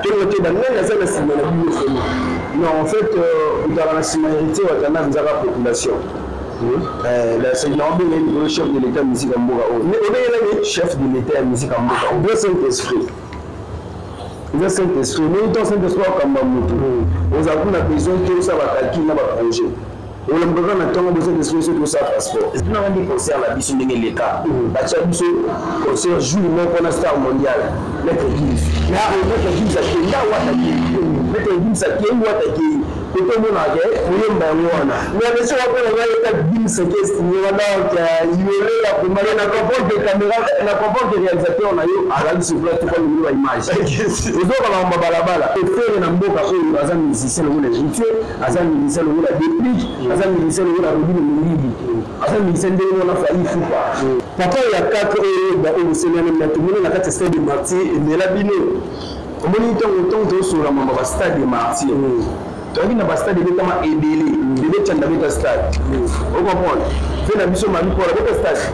Tolinga toyeba nani aza na nsima na bino vraiment. Non, en fait, ozalaka na nsima Héritier Watanabe ezaka population. Naobenga ye likolo chef de l'état musique ya mboka oyo. Obengelaki chef de l'état ya musique ya mboka oyo. Eza Saint Esprit. Eza Saint Esprit. Ndenge ntango Saint Esprit akamba moto, ozala kuna besoin te osala bacalcul na baprojet. Olamuka kaka na ntongo boza esprit soki osala passeport. Etunaka nde concert na biso ndenge eleka. Batia biso concert jour moko na star mondial Maître Gims. Maître Gims akenda wata akei. Maître Gims akei wata akei. Kote omonaka ke koyemba yango wana. Mais monsieur wapona ngai eta Gims ake wana donc yole ya komba na comprendre que caméra na comprendre que réalisateur na yo azali sur place to kwa ba image. Ozoka ba balabala. Ferre na mboka oyo aza musicien lokola Héritier. Aza musicien lokola Deplick, aza musicien lokola Robino Mundibu, aza musicien ndenge moko na Fally Ipupa. Papa ya 4 oyo ba oyo bosenga na tomoni na kati ya stade de Martyr emela bino. Omoni ntango ntango tozosolola mambo ba stade de Martyr. Toyaki na ba stade ebetama ebele. Bebe Tchanda abeta stade. O comprendre? Fe na biso Marie Paul abeta stade.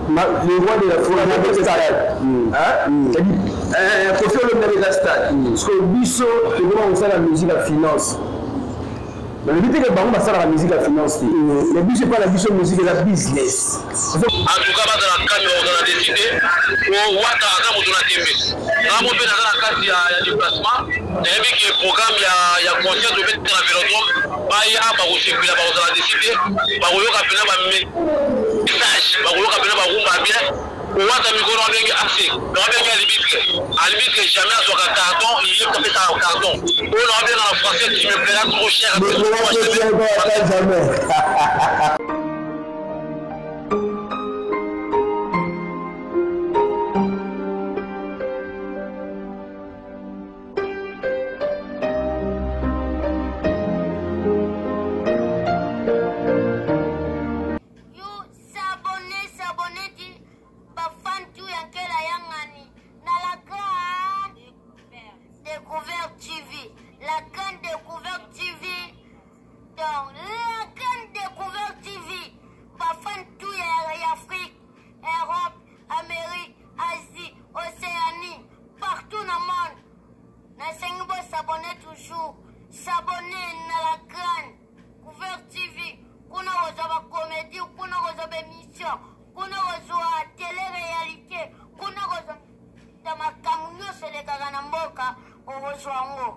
Le roi de la forêt abeta stade. Hein? C'est-à-dire, Koffi Olomide abeta stade. Parce que biso tokoma kosala musique ya finance. Balobi te ke bango basalaka musique ya finance te. Mais biso epai na biso musique eza business. En tout cas bazala calme bakozala decide po wata aza moto na tembe nga mo mpe naza na kati ya déplacement nayebi ke programme ya concert tobeta na velodrome baya bakosepela bakozala decide bakoyoka mpena ba message bakoyoka mpena barumba bien. Owata mikolo abengi AC donc abengi alibitre alibitre jamais azwaka carton ye moto apesaka carton oyo na abenga na français tu me plairas trop cher. You s'abonner, s'abonner ti ba fan tout ya nkela ya ngani na la grande découverte TV, la grande découverte TV. Donc la grande découverte TV, ba fan tout ya Afrique, Europe, Amérique, Asie, Océanie, partout dans le monde. Nasengi bo s'abonner toujours, s'abonner na la grande Couvert TV, kuna kozwa ba comédie, kuna kozwa ba émission, kuna kozwa télé réalité, kuna kozwa makambo nyonso elekaka na mboka, okozwa yango.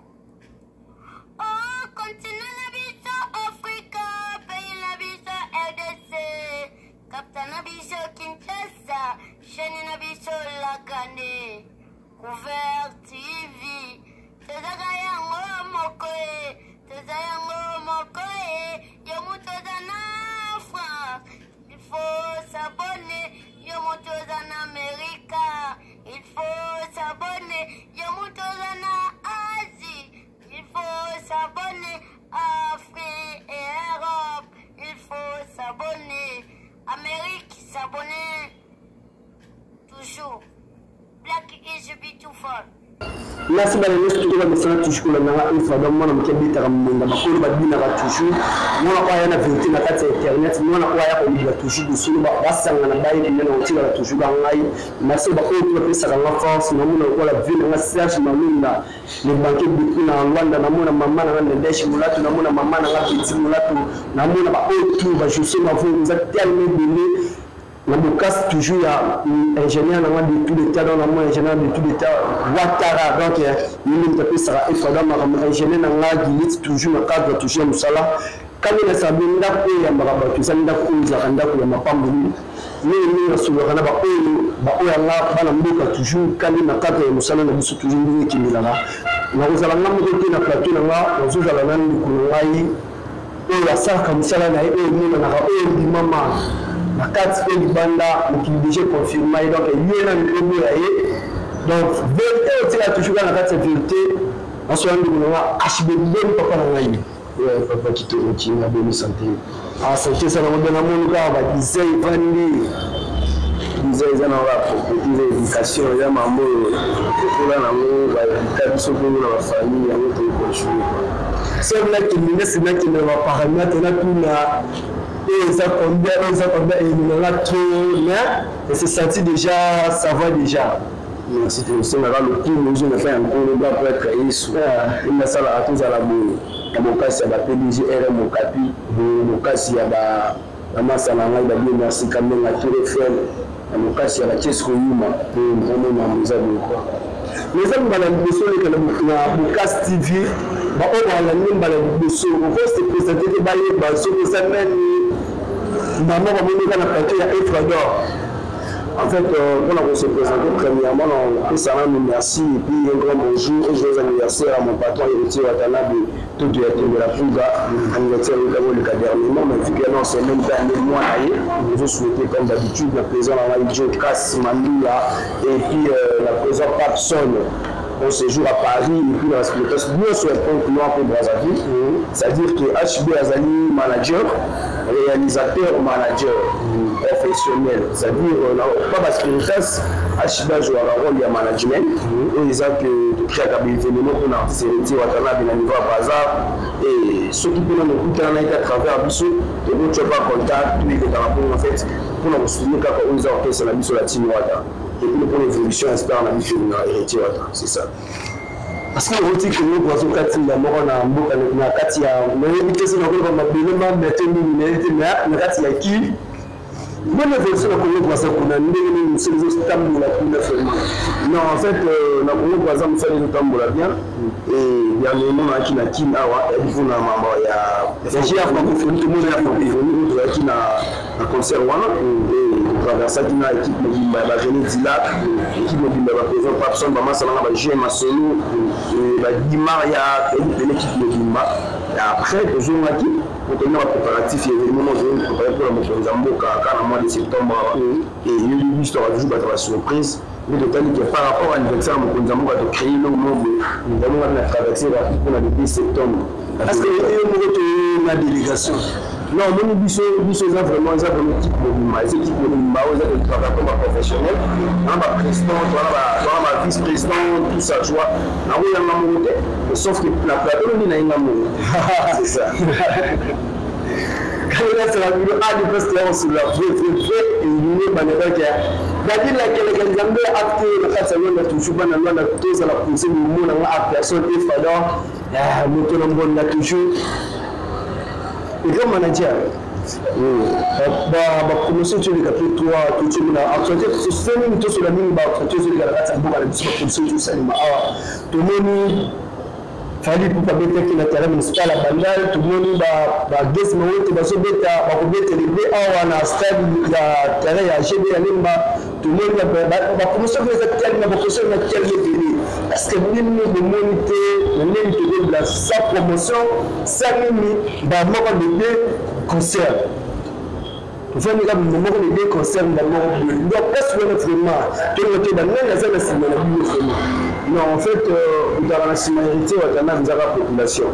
Oh, continent na biso Afrika, pays na biso RDC, capitale na biso Kinshasa, chaîne na biso La Grande Couvert TV. Tozaka yango moko e, toza yango moko e, yo moto oza na France, il faut s'abonner, yo moto oza na Amerika, il faut s'abonner, yo moto oza na Asie, il faut s'abonner, Afrique et Europe, il faut s'abonner, Amérique s'abonner, toujours. Black is beautiful. Merci bana nyonso tokoba mesana toujours kolanda nga Efra donc mwana moke abetaka mbonda bakolo babinaka toujours mwana oyo aya na verité na kati ya internet mwana oyo aya koloba toujours bosolo basangana baye pena na kotikala toujours ba ngai merci baoyo to bapesaka nga force namona lokola vie na nga Serge Malonda le banquier depuis na Luanda namona mama na nga Nedesh Molato namona mama na nga Petit Molato namona baoyo tout ba José Mavungu eza tellement ebele na bokasi toujours ya ingénieur na nga de tout l'état donc na moi ingénieur de tout l'état Ouattara donc ye nde moto apesaka efada makambo ingénieur na nga Gilit toujours na cadre toujours ya mosala kani na sabi ndako oyo eyambaka bato eza ndako oyo ezalaka ndako ya mapamboli mingi mingi nasololaka na baoyo baoyo yanga bana mboka toujours kani na cadre ya mosala na biso toujours ndenge ekendelaka nakozala nga moko te na plateau na nga nazozala na ndeko na ngai oyo asalaka mosala na ye oyo emonanaka oyo endimama na kati mpe libanda mokili deja econfirma ye donc ye na mikobo ya ye donc verité otikala toujours kaka na kati ya verité nasola ndeko na nga hbboni papa na ngai papa kitoko kinga boni sante ah sante eza nango bien namoni kaka badisa evandi disa eza nango ya propriété eza éducation eza mambo oyo tokola nango baedika biso bongo na bafamille yango tokocontinue soki nakende nde si nakende na baparamètre natuna oyo eza combien oyo eza combien elinanga trop mais se senti déjà ça va déjà. Merci. Tosengaka lokumu ezonga epai ya Nkolo, grand prêtre Yesu nde asalaka tozala boye na bokasi ya ba PDG RM Okapi, bokasi ya ba bamasa na ngai babie, merci Kambenga, Tour Eiffel, na bokasi ya bachesko Yuma, omona eza boye quoi. Mais eza mbala liboso oleka na Bocas TV. Baoyo balandi mbala liboso, okose présenter te, bayeba soki oza nani. Mama bamoneka na plateau ya Efrador. En fait, pour se présenter, premièrement, on peut merci et puis un grand bonjour et joyeux anniversaire à mon patron Héritier Watanabe, tout de la Pouga, anniversaire de le dernièrement, mais vu que non, c'est même pas un mois, nous souhaiter comme d'habitude la présence de Joe Kass Mandula et puis la présence Papson au séjour à Paris et puis la spectacle bien sur le pont noir pour Brazzaville. C'est-à-dire que HB Azali, manager, réalisateur, manager professionnel, c'est-à-dire pas parce que HB joue un rôle de management et ils ont que de créer un événement pour l'artiste Héritier Watanabe na niveau à Brazza et ceux qui peuvent nous écouter à travers biso de pas contact tout est dans la en fait pour nous soutenir kaka oyo eza orchestre na biso la team Wata et puis pour l'évolution star na biso na Héritier Wata, c'est ça. Parce que oti Kongo Brazo kati ya moko na mboka na kati ya nayebi te soki nakoloba mabele mambe te nini, nayebi te, mais na kati ya ki bonne évolution na Congo Braza kuna, ndenge nini mosala ezotambola kuna vraiment? Non, en fait, na Congo Braza mosala ezotambola bien et dernièrement nayaki na Kin awa ebi mpona mambo ya ya francophonie. Tomona ya francophonie oyo tozalaki na concert wana et totraversaki na équipe mobimba ya barené Dilac, équipe mobimba ya baprésident Papson, bamasa nanga bajeune Masolo, badimar ya toyebi pene équipe mobimba. Après tozongaki tokenda bapréparatif ya événement moko toyei préparé mpona mokonzi ya mboka kaka na mois de septembre awa et yoyebi biso toka toujours bato basurprise nde totali ke par rapport à anniversaire ya mokonzi ya mboka, tocréer eloko moko boye yango wana na traverse rapide mpona le 2 septembre. Parce que yo moko to na délégation? Non, omoni biso eza vraiment équipe mobimba, eza équipe mobimba oyo eza kotravaille comme baprofessionnel na baprésident, towana ba vice président, tout ça, tu vois. Nakoyanga moko te, sauf que na plateau nde nayenga moko, c'est ça. Kalela bino adi parce que osula vrai vrai vrai elingi banebaki David lakeleka Nzambe acte na kati ya Lwanda. Toujours bana Lwanda tozala pose momonanga a personne Efrador moto na mbonda, toujours le grand manager. Bapromotion toleka mpe toi totiemi na actualité se nini, tosola mingi baactualité ozoleka na kati ya mboka na biso. Bapromotion tosalema awa, tomoni Fally Ipupa abetaki na terrain municipal ya Bandal, tomoni bagese Mawete bazobeta, bakobetela ebe awa na stade ya terrain ya GB ya Lemba. Tomoni bapromotion eza telema, bapromotion na telema ebele. Parce que nini bomoni te na ndenge tokobela sa promotion sa nini bamoko de deux concert ofandi kaka moko de deux concert bamoko boye? Donc place wana vraiment tolinga toyeba nani aza na nsima na bino vraiment. Non, en fait, ozalaka na nsima Héritier Watanabe ezaka population.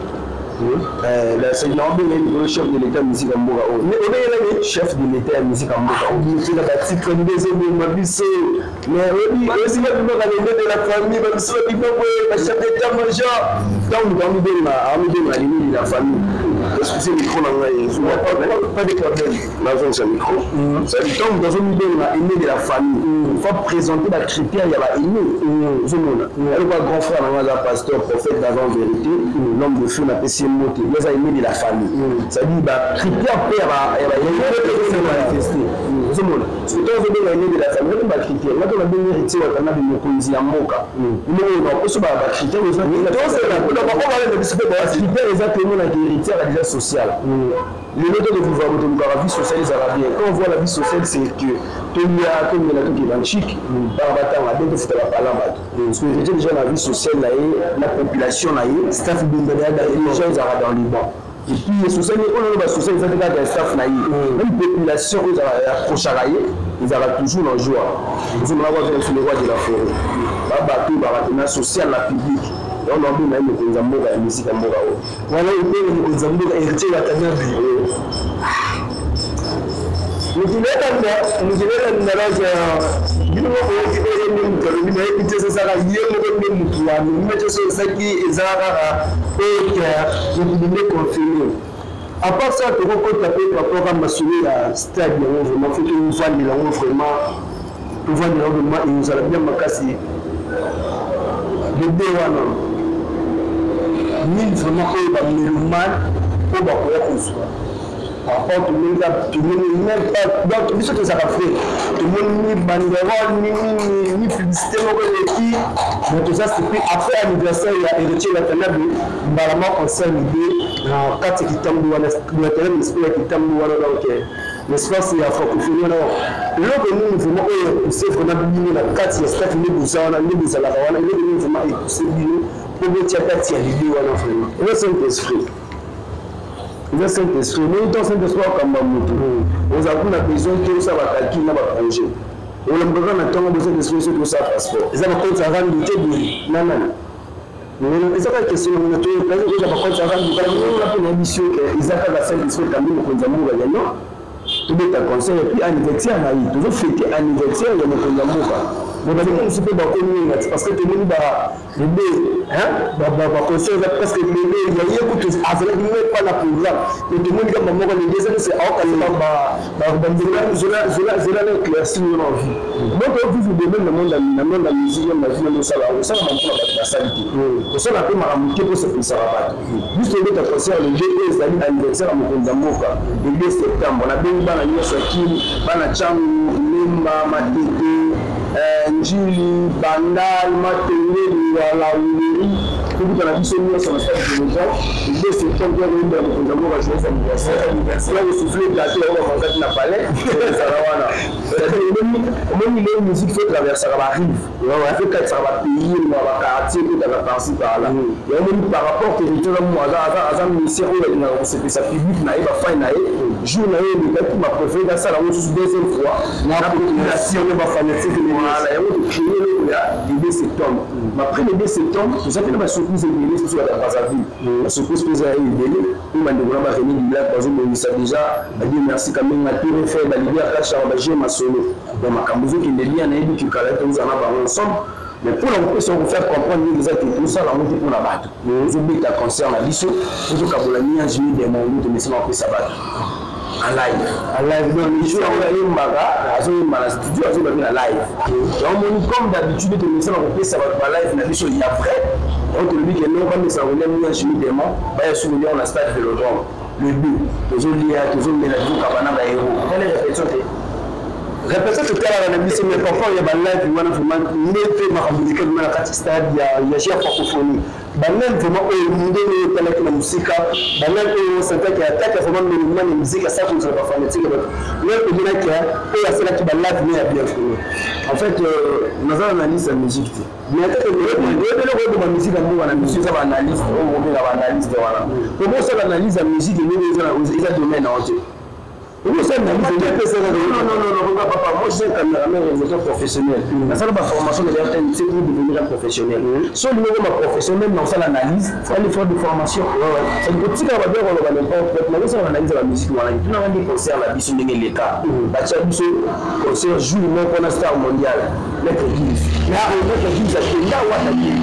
Naobenga likolo chef de l'état musique ya mboka oyo. Obengelani? Chef de l'état ya musique ya mboka oyo. Motina batitre nde ezoboma biso, mais oyebi esika bimaka lende de la famille, babiso babima boye bachef d'état major. Ntango moto amibenga alingi la famille, excusez, micro na ngai. Pas de problème. Nazongisa micro. C'est-à-dire ntango moto azomibenga aîné de la famille, il faut présenter bacritère ya baaîné. Ozomona eloko grand frère na ngai aza pasteur, prophète d'avant vérité, l'homme de feu, napesi ye mbote, ye aza aîné de la famille. C'est-à-dire bacritère mpe ya bamanifeste. Ozomona soki ntango ozobenga aîné de la famille, obenga bacritère nga to nabengi Héritier Watanabe mokonzi ya mboka oso bacritère. Critère eza te omonaka héritier aka déjà social. Lelo to kovivre moto olukaka vie sociale ezala bien. Quand on voit la vie sociale, c'est que tolia, tomela, tokeba nchik, bana batanga bien, tofuta bapala bato, parce que héritier déjà na vie sociale na ye, na population na ye, staff déjà ezalaka dans les bancs. Et puis social oyo basocial eza te kaka ya staff na ye, même population oyo approchaka ye ezalaka toujours na joie. Ozomona kwa sur le roi de la forêt, babato bakate na social na public. Yango naobenga ye mokonzi ya mboka ya misika mboka oyo. Wana obenga mokonzi ya mboka Héritier Watanabe. Mokili elanda kaka bino moko oyoki oyo nde moto alobi. Nayebi te ezosaka ye moko nde motu wana te so ezaki eza kaka oyo mokili nde confirme. À part ça, tokokota mpe par rapport a masolo ya stade yango. Vraiment faut tovandela yango, vraiment tovandela yango vraiment, ezala bien makasi. Le deux wana nini vraiment oyo bamélomane oyo bakoya kozwa par rapport tomoni tomoni même pas, donc biso tozalaka vrai, tomoni ni banderole ni nini ni publicité moko eleki, mais toza surpris après anniversaire ya Héritier Watanabe, mbala moko concert libe na kati ya Kitambo wana, na terrain municipal ya Kitambo wana, donc l'espace ya francophonie wana. Eloko nini vraiment oyo epousse vraiment bino na kati ya staff nde boza wana, nde bozalaka wana, eloko nini vraiment epousse bino mpo botia kati ya libe wana vraiment? Eza Saint Esprit, eza Saint Esprit. Omoni, to Saint Esprit akamba motu, ozala kuna besoin te osala bacalcul na baprojet. Olambaka na ntongo bo Saint Esprit, soki osala passeport. Eza bacompte ya rando te boye? Nanani? Eza kaka question nango to eza bacompte ya rando kala. Nga mpe nayebi si eza kaka Saint Esprit ekambi mokonzi ya mboka yano tobeta concert et puis anniversaire na ye, tozofete anniversaire ya mokonzi ya mboka. Mais bandeko mosusu mpe bakomi parce que tomoni balebe baconcert eza presque ebele ya ye, kutu azalaki même pas na programme, mais tomoni kamba moko lede eza nese aokasaka bandeko. Zela na éclairci yo na vie. Donc ovivre de même na monde ya musique, na vie nde osala, osala makambo na bato basali te, osala mpe makambo te mpo sepelisaka bato. Biso tobeta concert le 2 oyo ezali anniversaire ya mokonzi ya mboka, le 2 septembre. Nabengi bana nyonso ya Kini, bana Tshangu, Lemba, Matete, Njili, Bandal, Matenge, Lingwala, Huileries, tokutana biso nyonso na stade Vélodrome le 2 septembre. Ya koyembela mokonzi ya mboka joyeux anniversaire, ya kosouffle gâteau yango bamanzaki na palais ezala wana. Omoni, leo musique faut traversaka barive, faut katisaka bapays na baquartier, kotaka par-ci par-là. Yango moni par rapport territoire mo aza musicien oyo alingaka kosepesa public na ye, bafans na ye. Jour na ye elekaki, bapréféré basala yango susu deuxième fois na population na bafanatique. Voilà, yango tocréer eloko ya le 2 septembre. Après le 2 septembre, toza mpe na basurprise ebele. Soso ya Brazzaville, basurprise mpe eza ebele oyo bandeko na baremi bilak bazobongisa déjà. Badie merci Kamenga, Tour Eiffel, balider Kachar, baje masolo. Donc makambo ezokende bien. Nayebi kikala tozala na bango ensemble, mais mpona kopesa, kofaire comprendre ndenge eza te, tosala yango te mpona bato. Tozobeta concert na biso po tokabola miange mi demongo, tomesana kopesa bato en live. En live, donc jour yango ayembaka, azoyemba na studio, azoyemba mpe na live. Donc moni, comme d'habitude, tomesana kopesa bato balive na biso ya vrai. Yango tolobi ke non, bamesana kolia miange mi demon, baya su kolia na stade Vélodrome le 2. Tozolia, tozomela, tozokaba na bahéros. Tale répétition te. Répétition totalaka na biso, mais parfois ya balive wana vraiment nde mpe makambo eleki vraiment na kati stade ya jeu francophonie. Balive vraiment oyo ndenge oyo etalaki na mosika, balive oyo osantaki ataki vraiment mélomane ya musique, asala kozala bafanatique ya bato lelo, tomonaki oyo asalaki balive ne ya bien vraiment. En fait, naza analyste ya musique te. Mais atake oyebele koyeba bamusique ya mboka na biso, eza baanalyste oyo kobenga baanalyste wana. Po bosala analyse ya musique ndenge eza domaine na yo te. Non, papa, moi je suis un caméraman réalisateur professionnel. Nasala baformation de RTNC pour devenir un professionnel. So olingi okoma professionnel na osala analyse, faut aller faire des formations. Otika babe koloba n'importe. Nazosala analyse ya bamusique wana, tunaka nde concert na biso ndenge eleka. Batia biso concert jour moko na star mondial Maître Gims. Maître Gims akenda, Wata akei.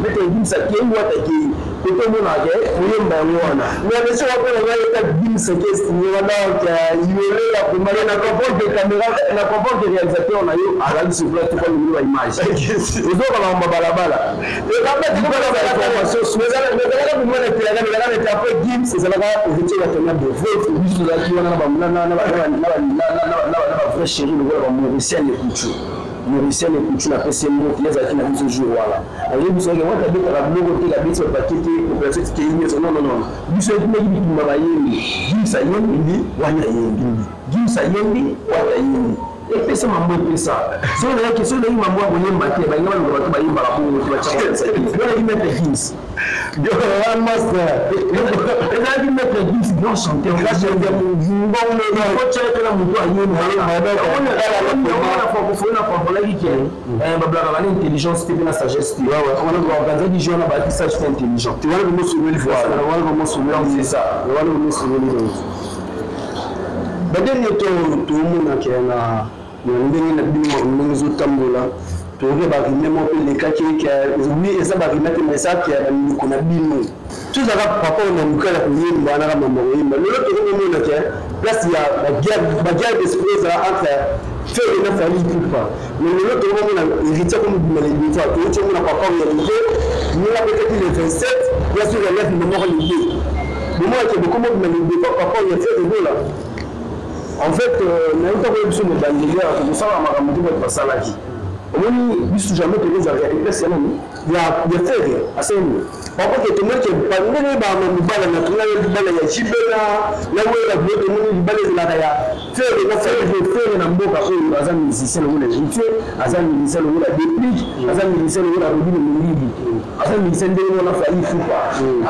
Maître Gims akei, Wata akei. Kote omonaka koyemba yango wana. Mais monsieur wapona ngai eta Gims wana, donc yole ya komala. Na comprendre que caméra, na comprendre que réalisateur na yo azali sur place, tuka lumini ba image ozoka makambo balabala. Ezalaka komona etelaka, ezalaka neti après Gims ezalaka Héritier Watanabe. Biso tozalaki wana na bavrai chéri lokola bamauricien Lekuchu. Mauricien Lekuchu, napesi ye mbote, ye azalaki na biso jour wana. Ayebi biso ake wata abetaka biloko te, abeti bapake te, population tikei nyonso. Non, non, non, biso etumaki bitumba. Bayembi, Gims ayembi, Wata ayembi, Gims ayembi, Wata ayembi. Epesa mambo, epesa. Soki nayaki, soki nayaki mambo ya koyemba te, balinga baluka bato bayembaka bongo te. Batiakonaki Maître Gims. Master. Ezalaki Maître Gims, grand chanteur. Otiakela moto ayemba francophonie na comprendaki ke bablakaka na intelligence te mpe na sagesse te. Wana baorganizaki jeu wana, bayaki sage mpe intelligent. Wana vraiment sololi, wana vraiment sololi. C'est ça. Wana vraiment sololi. Donc baderne tomonaka na ndenge na bino, ndenge ezotambola, toyoki barime moko elekaki eke eza barime te, mais ezaki ya bandeko na bino. Tozalaka papa na mokala koyemba wana, kaka mambo koyemba. Lelo tokoki komonaka place ya baguerre d'esprit ezala entre Ferre na Fally Ipupa. Mais lelo tokomona Héritier akomobima le devoir, toyoti omona papa ya Olivier ndenge abetaki le 27 ya sur relève momoko le 2 bomonake bokomobima le devoir papa ya Ferre Gola. En fait, nayoka koyeba biso mobandeli ya kosala makambo te bato basalaki. Omoni biso jamais tokozwa place ya nani ya Ferre asali nini. Papa ke tomoni ke ndenge bama mibala na tuna libala ya JB na wera boye, tomoni libala ezalaka ya Ferre na Ferre. Ferre na mboka oyo aza musicien lokola Héritier, aza musicien lokola Deplick, aza musicien lokola Robino Mongibi, aza musicien ndenge mwana Fally Ipupa,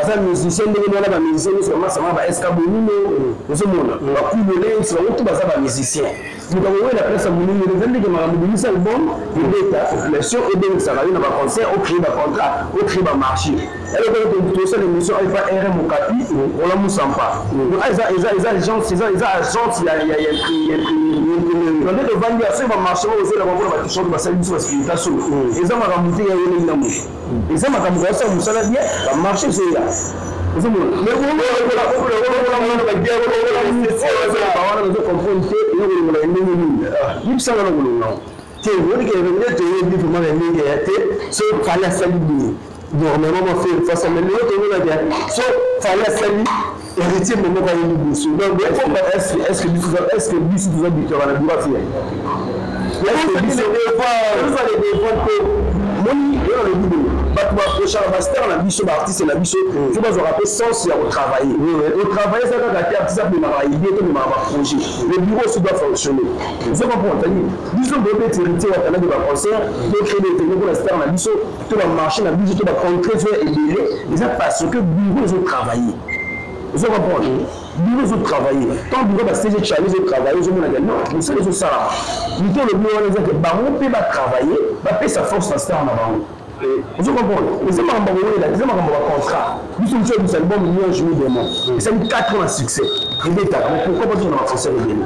aza musicien ndenge mwana bamusicien nyonso, bamasama ba SK Bonino, ozomona bakulo lens, bango to baza bamusicien. Moto akowela place ya monene eza ndenge makambo ebimisa album, ebeta, population ebengisaka yo na baconcert, ocrée bacontrat, ocrée bamarché. Eloko tosala émission epa RM Okapi, Roland Musampa, eza agence, eza agence ya imprimerie. Nde tovandi ya soki bamarché moko ozela bango na batishort basali biso baspirita solo. Eza makambo te ya yelei na moto, eza makambo kosala mosala bien, bamarché ezoya. Wana nazo comprendre te, eza kolongola ndenge nini? Yebisanga na kolonga te. Omoni ke nde toyebi vraiment ya ndenge ya te. So Fally asali boye, normalement ma Ferre face, mais lelo tomonaka so Fally asali, Héritier momoko aye liboso. Donc est-ce que biso toza bitwaka na bureau Ferre? Est-ce que biso te moni yo nalobi boye, bato baprochaka bastar na biso, baartiste na biso, fo bazwaka mpe sens ya kotravailler. Otravaille eza kaka te artiste abemaka idée to memaka baprojet, le bureau aussi doit fonctionner. Ozo comprendre? C'est-à-dire biso tobeti Héritier Watanabe baconcert, tocrée des événements mpona star na biso, to bamarché na biso, to bacontré zo ebele, eza parce que bureau ezotravailler. Ozo comprendre? Bureau ezotravailler. Tant bureau baCG Charlie ezotravailler, ozomonaka non, mosala ezosalama. Mito olobi wana eza ke bango mpe batravailler, bapesa force na star na bango. Ozo comprendre? Eza makambo kowela, eza makambo bacontrat. Biso biso album Nyonge Mi Démon esali 4 ans na succès, ebetaka. Mais pourquoi pas na baconcert ebele?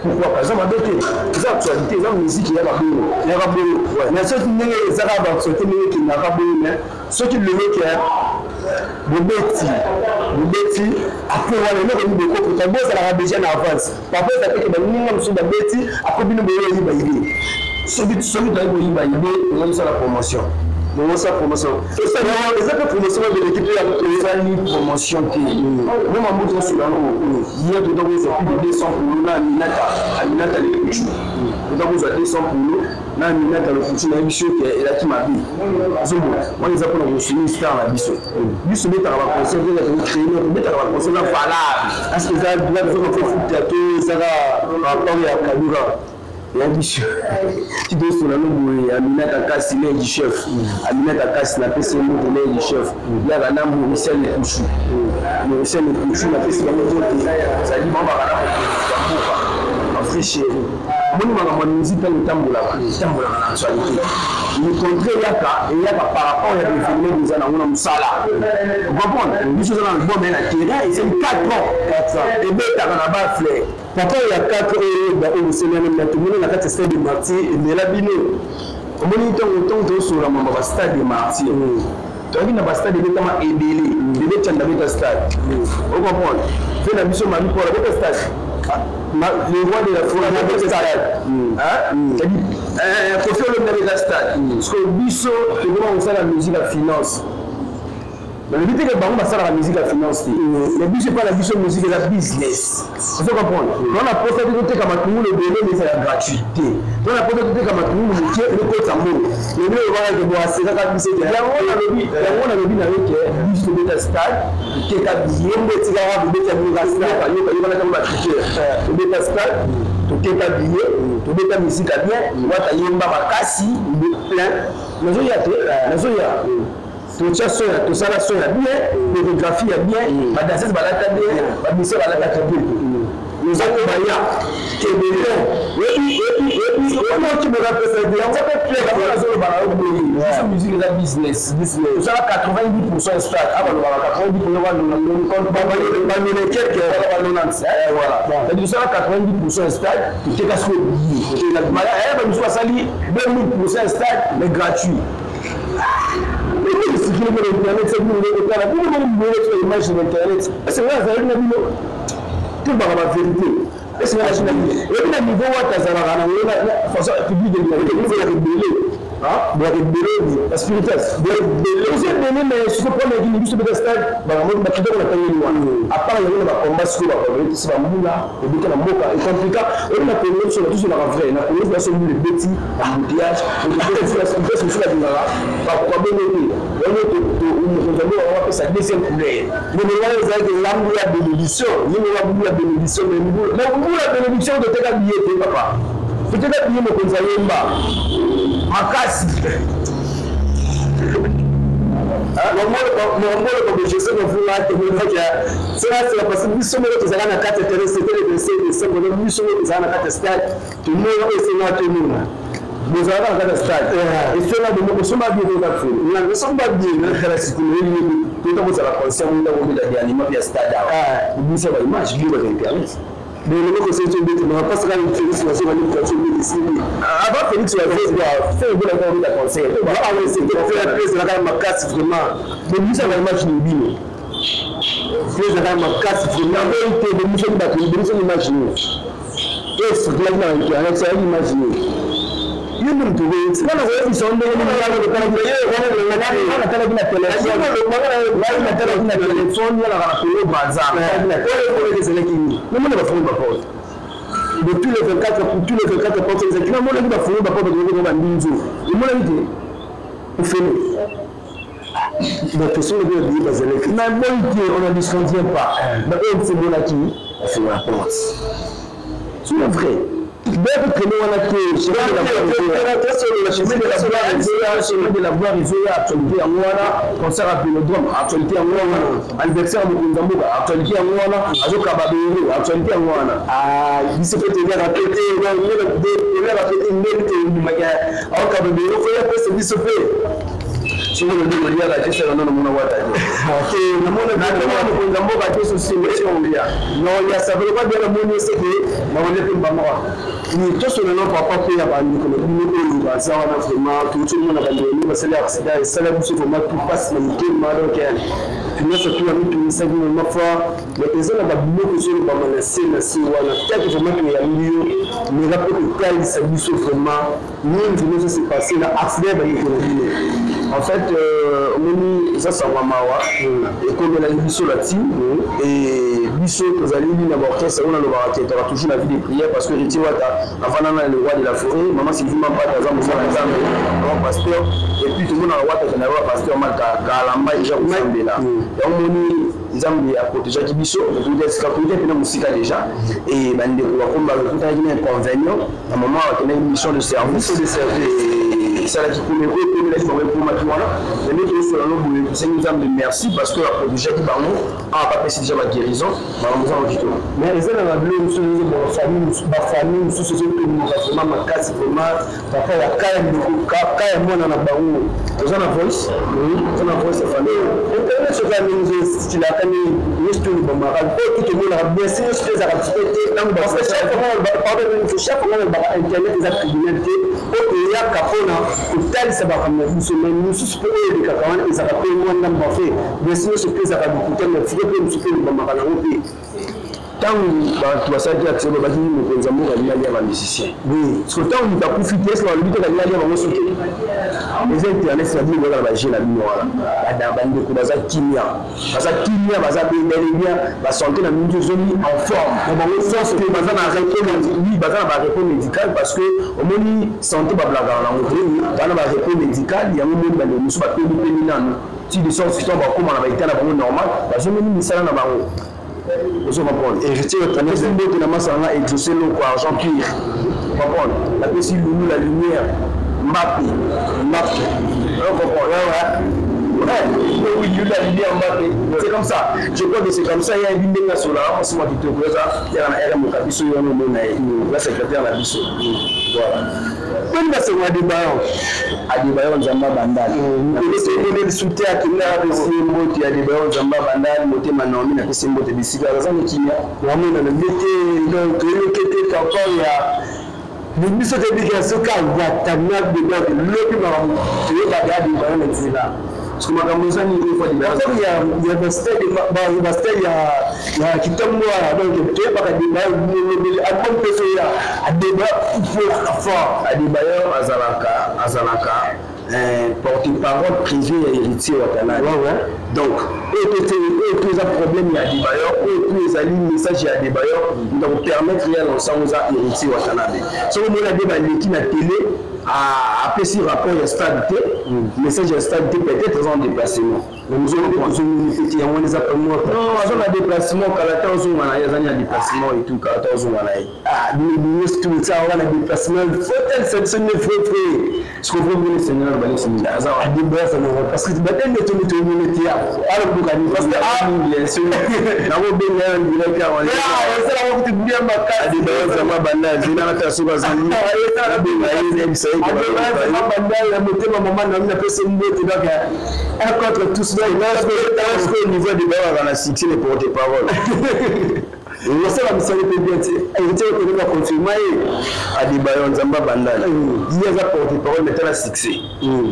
Pourquoi pas? Eza mabe te, eza actualité, eza musique, eyaka bongo. Eyaka bongo, mais soki ndenge ezaka baactualité, ndenge ekendaka bongo, mais soki lelo ke bobeti après wana eloko nini bokokota, bozalaka déjà na avance. Papa, eza teke baninga mosusu babeti après bino, boyo oyiba idée. Soki toyaki koyiba idée, ongosala promotion. Bongosala promotion, eza mpe promotion babeleki mpe. Ezali promotion te. Mo mambuti osula yango ye, toza kozwa plus de 200 polo na Aminata, Aminata Lekuchu. Toza kozwa 200 polo na Aminata Lekuchu. Nayebi biso ke elaki mabe, ozomona wana eza mpona kosuni star na biso. Biso betaka baconcert te, tocréer, tobetaka baconcert na valable. Parce que eza droit to ezaka rapport ya kabura? Ya biso ti tosola no boye, Aminata Kasi, lait du chef, Aminata Kasi, napesi ye moto, lait du chef, yaka na Mauricien Lekuchu, Mauricien Lekuchu, napesi bango moto. Ezali bango baka na mokonzi ya mboka, bavrai chéri. Omoni makambo ya musique, ntango etambolaka, etambolaka na actualité. Le contraire eyaka, eyaka par rapport ya baévénement boza nango na mosala. Comprendre? Biso oza na album na terrain, esali 4 ans, ebetaka na bafleur. Papa ya 4 oyo oyo oselami na tomoni na kati ya stade de Martyr, emela bino. Omoni, ntango tozosola mambo bastade de Martyr, toyaki na bastade ebetama ebele. Bebe Tianda beta stade, ocomprendre? Fe na biso Mami Paul abeta stade, le roi de la forêt abeta stade, c'est-à-dire Kofi Olomide abeta stade. Parce que biso tokoma kosala musique ya finance. Balobi te ke bango basalaka musique ya finance te, mais biso epa na biso musique eza business. Ozo comprendre? Tona posa te toteka matungulu ebele, mais ezala gratuit te. Tona posa toteka matungulu moke, ekotisa mbongo. Lelo obakake bo asekaka biso te. Yango nalobi na yo ke biso tobeta stade, toteka billet. Mbo etikaka bobeta bino stade. Yoka ntango bacritere, tobeta stade, toteka billet, tobeta musique ya bien, wata yemba makasi plein. Nazoya te, nazoya. Totia son ya, tosala son ya bien, chorégraphie ya bien, badanseuse balata bien, bamusicien balata bien, oza kobaya kebele. Yango mpe azoloba na yo boye, biso musique eza business. Tosala 90 % stade, abalobaka 90 bamene quelque. Voilà, c'est-à-dire tosala 90 % stade, toteka siko billet. Bamisu basali 2000 % stade, mais gratuit. Esikili mpona internet, se bino otala bino moko boye, image na internet. Ese nga azalaki na bino, tolobaka bavérité. Oyebi na niveau Wata azalaka nango, façon public ezalaka ebele, bolaka ebele, baspiritas oza ebele. Mais siko mpona ekini biso beta stade, bakitoko na tangeli wana, à part yango na bakomba sikoyo bakolobetisi bambula ebeta na mboka ecomplika. Oyebi na Congo biso tozolaka vrai, na Congo biso mbula ebeti, embouteillage, spiritas mosusu balingaka bakoka bongo te. Yango mokonzi ya mboka wapesa deuxième couleur. Ndenge wana ezalaki eza mbula ya bénédiction, ye moko mbula ya bénédiction. Mais mbula ya bénédiction, toteka billet te, papa, toteka billet. Mokonzi ayemba makasi. Mongolo jésus kovunga tomonaki sera, parce que biso moko tozalaka na kati ya terrain. C'était le 25 décembre, donc biso moko tozalaka na kati ya stade, tomona oyo esenga tomona. Bozalaka na kati ya stade, esenga osomba billet toza fele, osomba billet. Tala sikoyo, tota kozala concert mo ntango obeta dernièrement ya stade awa, obimisa baimage, bio baza internet. Boloko koseti obeti mpasi kaka Félix Wazekwa nde moto obeti esili. Avant Félix Wazekwa, Ferre Gola obeta concert. Ezalaka makasi vraiment. Bobimisa baimage ni bino. Ezalaka makasi vraiment. Naboyi te, bobimisaki bato, bobimisaki image nini ecirculaki na internet? Ezalaki image nini? Yo nde moto wana koyebisa ndenge natalaki na telefone, natalaki na telefone, yalaka na Congo Braza. Ezalaki nini? Namona bafongi baporte de tous les 24, tous les 24 portes ezalaki. Namonaki bafongi baporte, bakoko bandinzo, emonaki te ofele bato songo mpe babiye bazalaki. Naboyi te, on ne disconvient pas, mais oyo nsemonaki bafonga la porte, c'est vrai. Bokokende wana te, chemin de la gloire ezoya, actualité yango wana. Concert ya Vélodrome, actualité yango wana. Anniversaire ya mokonzi ya mboka, actualité yango wana. Azokaba bero, actualité yango wana. Biso mpe toliaka pe te, toliaka pe te. Ndenge tondimaka aokaba bero, foya pesa biso mpe. Soki olobi koliaka te, saka nano mona Wata te. Namona mokonzi ya mboka te, sosi olia. Non, ya savelo kwa bien, namoni eseke bakolia mpe mbamaka. Tosolola, papa, mpe ya bandeko na bino oyo baza wana. Vraiment touti omona bandeko nde basali accident, esala biso vraiment tout mpasi na motema. Donc nyonso tu bamitumisaki vraiment fort, mais eza na babiloko ezolobama na se na se wana. Peut-être vraiment toyambi yo, meka mpe kotalisa biso vraiment nini vraiment ça s'est passé na accident ya bandeko na bino. En fait, omoni, eza sango mawa ekomelaki biso la team et biso tozali na baorchestre oyo nalobaka ke toka toujours na vie de prière, parce que Héritier Wata avanda na le roi de la forêt, mama Sylvie Mampata aza mosala Nzambe, mama pasteur. Et puis tomonaka Wata akenda ba pasteur Malka Kalamba eja kosambela. Yango moni Nzambe aprotégeaki biso, tokuta mpena mosika déjà. Et bandeko bakomba bakutanaki na inconvénient na moment bakendaki mission de service, esalaki komi oyo ekomelaki bango, ekomaki wana. Nde tozosola no boye, tosengi Nzambe merci parce que aprotégeaki bango. Awa bapesi déjà baguérison, makambo eza kitoko. Mais eza na babilo mosusu ezobona, bafamille mosusu ezotomboka vraiment makasi, vraiment papa ya ka ya ndeko ka ya mwana na bango. Toza na voice, toza na voice ya famille. Internet soki ndenge ezosilaka nini, nyonso tolobamaka oyo tu tomonaka bien si nyonso te ezalaka te te, parce que chaque fois, chaque fois balobaka internet eza tribunal te oyo eyaka mpona kotalisa makambo na biso. Mais mosusu mpe oyo elekaka wana ezalaka mpe mwa ndambo afe bien si nyonso mpe ezalaka lokuta, mais fike mpe mosusu mpe elobamaka nango mpe. Ntango bato basalaki accident, babaki mokonzi ya mboka alingi alia bamusicien. Parce que ntango moto akufi te, eske balobi te kalingi alia bango? Soki eza internet na bino, boyaka na baje na bino wana. Bandeko baza kimia, baza kimia, baza bel et bien, basanté na mingi ezongi en forme na bango nyonso te. Baza na repos, oui, baza na barepos médical, parce que omoni santé bablakaka nango te. Baza na barepos médical, yango moni bandeko mosusu bapemi pemi nanu ti de sorte que bakóma na baétat na bango normal, bazomoni misala na bango. Ozo comprendre? Héritier. Napesi mbote na masala nga Exaucé Loko, argent pire, comprendre. Napesi Lulu la lumière, Mbappe, Mbappe, comprendre. Ouais, oui, Lulu la lumière, Mbappe, c'est comme ça, je crois que c'est comme ça. Ya yebi ndenge asolaka mwasi mwa kitoko, eza yaka na rm oka biso, yo wana omona ye la secrétaire na biso, voilà. Boni basengo Adebayo? Adebayo Nzamba Bandali. Lisusu te akenda. Napesi mbote, Adebayo Nzamba Bandali, motema Naomi, napesi mbote bisika aza mokinya. Wamonana nde te, donc toyoki te papa ya biso tebika soki Awatanabe. Donc lobi makambo toyebaka Adebayo na nzela. Parce que makambo eza nini oyo Fadi Rapport ya bastade ya kitambo wana, donc toyebaka débat molobeli album mpe so ya adébat polaka fort. Adebayor azalaka porte-parole privé ya Héritier Watanabe. Donc oyo te, oyo to eza problème ya Adebayor, oyo to ezali message ya Adebayor, moto akopermettre ya l'ensemble eza Héritier Watanabe. Soki omoni ade baleki na télé, apesi rapport ya stade te, message ya stade te, peut-être eza en déplacement. Ozomoni pete yango wana eza pamoko. Non, aza na déplacement, kala te ozonga na ye, azali na déplacement et tout, kala te ozonga na ye. Nyonso totia wana déplacement, fotelisa biso nde vrai vrai. Sikovroboni Seigneur balesi mingi aza. Adebayazanango parce que batende tomi tomoni te alobukani parce que bien sûr nakobenga yo direct awa. Esalaka kuti bien makasi. Adebayazama banda zela nata soki azali, nabenga ye, nayebisa ye. Adebayazama banda ya motema, mama na napesi mbote, donc un contre tous. Donc niveau Adebayo na succès, le porte parole. Osala misala mpe bien te, Héritier okolinga confirma ye. Adebayo Nzamba Bandala, ye aza porte parole, mais tala succès.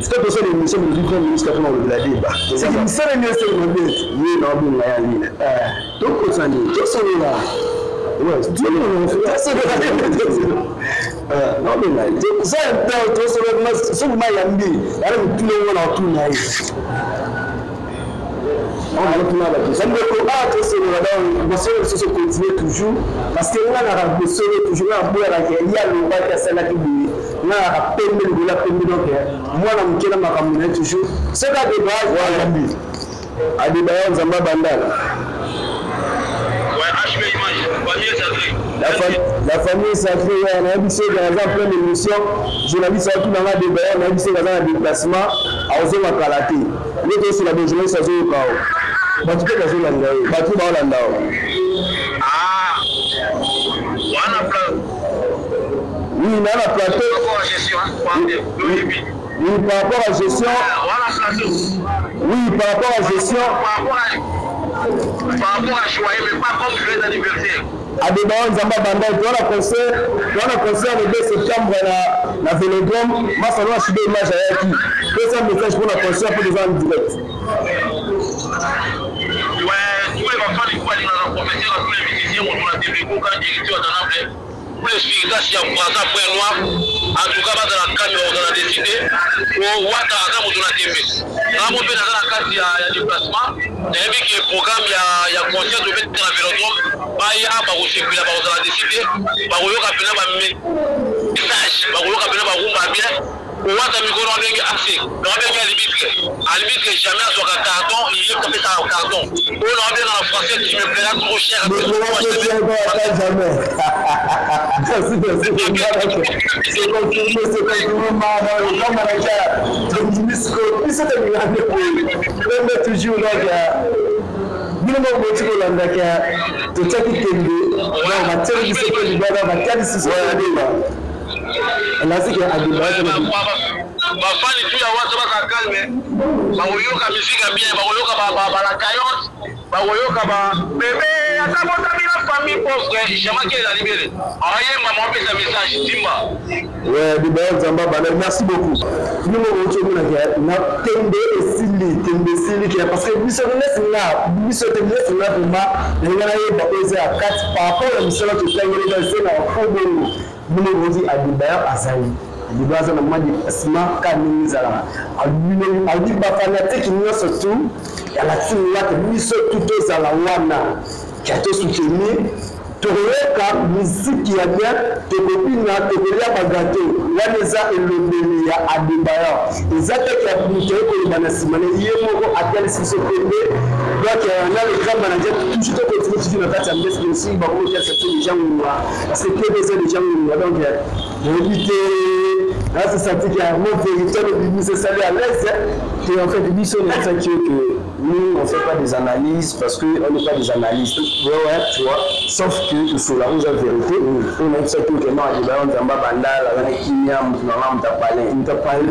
Sika tosala émission, mozwi 20 minutes kaka mpona kolobela débat. Seki misala nyonso mabe. Ye na obenga ya nini, tokotisa nini? Tosolola. Naobenga ye. Tosolola soki mayambi ala mituna ngo na otuna ye. Bandeko, awa tosolola, donc bosolo lisusu continue toujours, parce que nga naka bosolo toujours, nga naboyakaka ye alobaki asalaki boye, nga naka pembe likolo ya pembe, donc mwana moke na makambo na ye toujours soki adeba ayambi. Adebayo Nzamba Bandala. La famille sacrée, nayebi soki aza en pleine émission, journaliste atunanga Adebayo, nayebi soki aza na déplacement, azonga kala te. Nde tosola bo journaliste azoyoka o, bato mpe bazolanda ye, bato baolanda o. Ah, wana plan. Oui, na plateau. Oui, par rapport à gestion. Wana plateau. Oui, par rapport à gestion. Par rapport à choyer, mais pas comme joyeux anniversaire. Adebayo Nzamba Banda, towana concert le 2 septembre na Vélodrome. Masano ashibe image ayaki pesa message mpona concert mpo toza en direct. Ouais, tous les enfants du coup, dans professeur, tous les musiciens, on a des quand Héritier Watanabe, tous les spiritas ya Braza Point Noir, en tout cas bazala kami, bakozala décidé po Wata aza moto na tembe. Nga mo mpe naza na kati ya déplacement, nayebi ke programme ya concert tobeta na Vélodrome, baya bakosepela, bakozala décidé, bakoyoka mpena bamessage, bakoyoka mpena barumba bien. Owata mikolo abenge ac, donc abenge arbitre, arbitre jamais azwaka carton, ye apesaka carton oyo na abenga na français: tu me plairas trop cher. Jamais. Merci, merci. C'est confirmé, c'est confirmé. Comme manager, biso tolingaka boye toujours, donc bino moko boti kolandaka, totiaki tembe, donc batiaki biso mpe libanda, batiaki lisusu adeba elaziki adeba. Bafani tu ya Wata baka calme, bakoyoka musique ya bien, bakoyoka balakayote, bakoyoka ba bebe ata botami na famille pauvre, jamaki ezali bele ayemba mopesa message timba. Ouais, Adebayo Nzamba Bana, merci beaucoup. Bino moko oti omonaka na tembe esili, tembe esili ke parce que biso nesi nga biso te, nesi nga vraiment nalinga nayeba oyo eza ya kati par rapport ya misala totangeli eza na fo bongo. Bino bozi Adebayo azali, Adebayo aza na mwa déplacement ka ndenge ezalaka, alobi bafanatike nyonso tu ya la team Wata, biso tu tozala wana ya tosoutenir, tokoyoka miziki ya bien, tokobina, tokolia bagato. Wana eza elobeli ya Adebayo, eza teke ya moto aye koloba na nsima na ye moko atalisi biso pembe. Donc na le grand manager toujours, tokontinue toujours na kati ya mbesi, bien sûr bakomotiasa biso déjà ngonga, parce que tv eza déjà ngonga, donc nayebi te nasesantiki ya mo vérité lobimisa esali à l'aise te. En fait, biso nayebisaki yo que nous on fait pas des analyses parce que on n'est pas des analystes. Ouais, tu vois. Sauf que sur la rouge vérité, on a dit que non, Adebayor Nzamba Bandal, aza na kimia, motu nanga moto apale. Moto apale,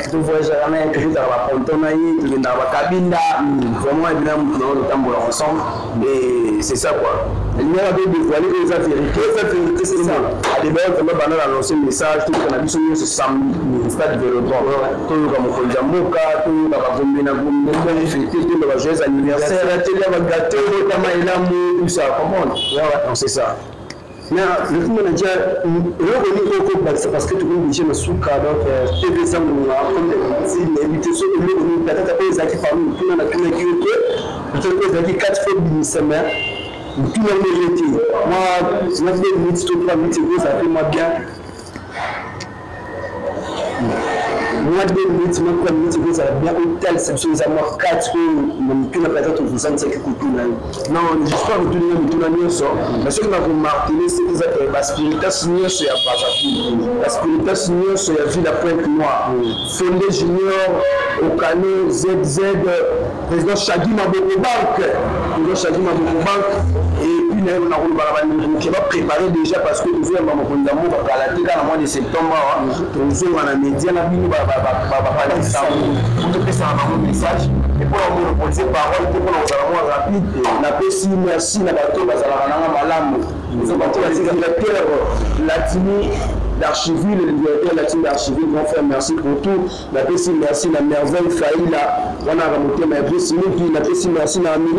tovoyageaka na ye, tokutaka baponton na ye, tokendaka bakabinda. Vraiment, ebina motu nanga totambola ensemble. Et c'est ça quoi. Elingaka to dévoiler oyo eza vérité. Eza vérité, c'est ça. Adebayor Nzamba Bandal annonce message, tokuta na biso nyonso samedi, stade Vélodrome. Toyoka mokonzi ya mboka, toyoka bagombe na gombe, fête, toyoka ba joyeux anniversaire, tolia bagâteau, tama elamu, tout ça, comprendre. Donc c'est ça. Mais le coup manager, eloko nini okobakisa parce que tokomi déjà na suka, donc TV Zangonga comme d'habitude nayebi te soki eloko nini peut-être oyo ezalaki parmi mituna natunaki yo te, peut-être oyo ezalaki quatre fois bimisa, mais mituna yango eye te. Mwa 2 minutes to 3 minutes ekozala mpe mwa bien, mwa 2 minutes, mwa 3 minutes ekozala bien, otalisa biso eza mwa 4 oyo na mituna peut-être ozosalisaki kotuna yo. Non, j'espère que tolinga mituna nyonso, mais soki nakomarteler, soki eza ke baspiritas nyonso ya Brazzaville, baspiritas nyonso ya ville ya Pointe Noire, Fonde Junior Okane, ZZ, président Shagi Maboko Bank, président Shagi Maboko Bank, et puis naye nakoloba na bandeko ke bapréparer déjà parce que tozoyamba mokonzi ya mboka kala te, kaka na mois de septembre awa tozonga na média na bino bapandisango topesaka bango message. Mpona monopoliser parole te, mpona kozala mwa rapide, napesi merci na bato bazalaka nanga malamu, bato batika directeur Latini d'Archiville, le directeur Latini d'Archiville, grand frère, merci pour tout. Napesi merci na Merveille Faila, wana motema ya Brice Muki. Napesi merci na Amina.